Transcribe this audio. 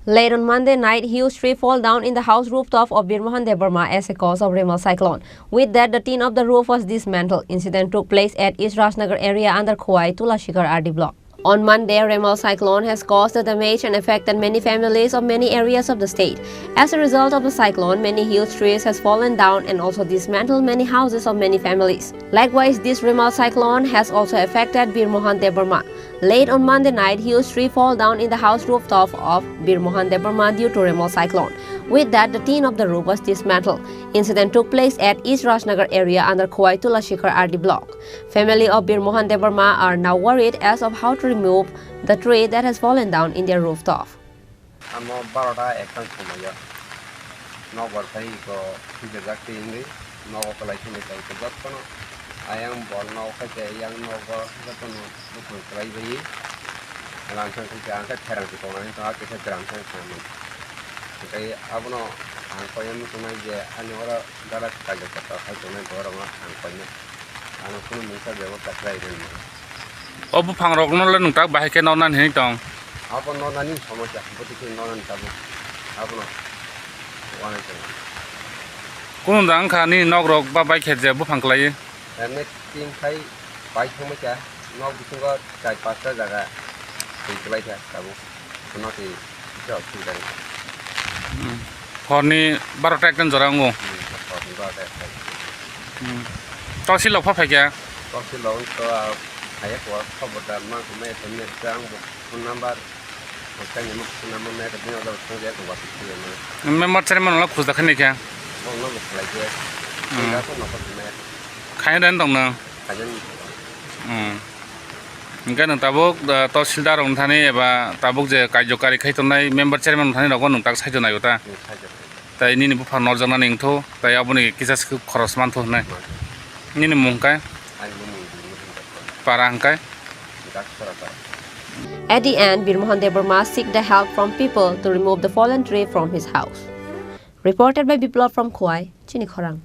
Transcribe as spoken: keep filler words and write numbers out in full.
Late on Monday night, huge tree fall down in the house rooftop of Bir Mohan Debbarma as a cause of Remal cyclone. With that, the tin of the roof was dismantled. Incident took place at East Rajnagar area under Khowai Tulashikar R D block. On Monday, Remal cyclone has caused the damage and affected many families of many areas of the state. As a result of the cyclone, many huge trees has fallen down and also dismantled many houses of many families. Likewise, this Remal cyclone has also affected Bir Mohan Debbarma. Late on Monday night, huge tree fall down in the house rooftop of Bir Mohan Debbarma due to Remal cyclone. With that, the tin of the roof was dismantled. Incident took place at East Rajnagar area under Khowai Tulashikar R D block. Family of Bir Mohan Debbarma are now worried as of how to remove the tree that has fallen down in their rooftop. Amo barota ekta somoyo. Nokbar khai ko thwijajak twi wngwi nogo kwlai thangwi tong khe jottono ayang bol nogo khai tei yang nogo jottono buphang kwlai bai. Lamsang khai ang khe pherang se tongnani tongha kisa gram sang sanwi. Tei abono ang koiya muchungnai je ani oro gala kaijak kota khai tongnai borokno ang koinai. Ano kunu mungsa bebostha khlai rwna. O buphang rokno le nwng tak bahai khe noknani hinwi tong? Abo noknani somosya, bwtwi khe noknani tabuk. Abono wanai tongo. Kunu da wngkha nini nok rok ba bai khe je buphang kwlaiwi? Emne tin khai bai thangbai kha, nok bisingo char pasta jaga twi kwlai kha tabuk. Bono twi kisa osubida wngkha. Hmm. Horni barota ekta jora wngo. Hmm, horni barota ekta. Hmm. Tosil rok pha phaikha? Tosil rok to, ah, phaiya kho, khobor da ma khe mai tongya khe ang bo phone number, phone number mai khe bini ojak thang ya kho, WhatsApp khe mai. Member chairman wala khujda khe naikha? Phone number khlai khe. Hmm. Khe ya kho nokho khe mai. Khaina dan tong nang? Khaina dan tong. Hmm. Hingke nwng tabuk, ah, tahsildar rok thani eba tabuk je karjokari khai tongnai member chairman thani rokbo nwng tak saijo naio ta? Nwng saijo naio. Tai nini buphang norjaknani wngthu, tai aboni kisa se khoros manthu hinwi. Manthu. Nini mung khe? Ani mung Birmohan Debbarma. Para hingkhe? Daksora para. At the end, Bir Mohan Debbarma seek the help from people to remove the fallen tree from his house. Reported by Biplab from Khowai, Chini Khorang.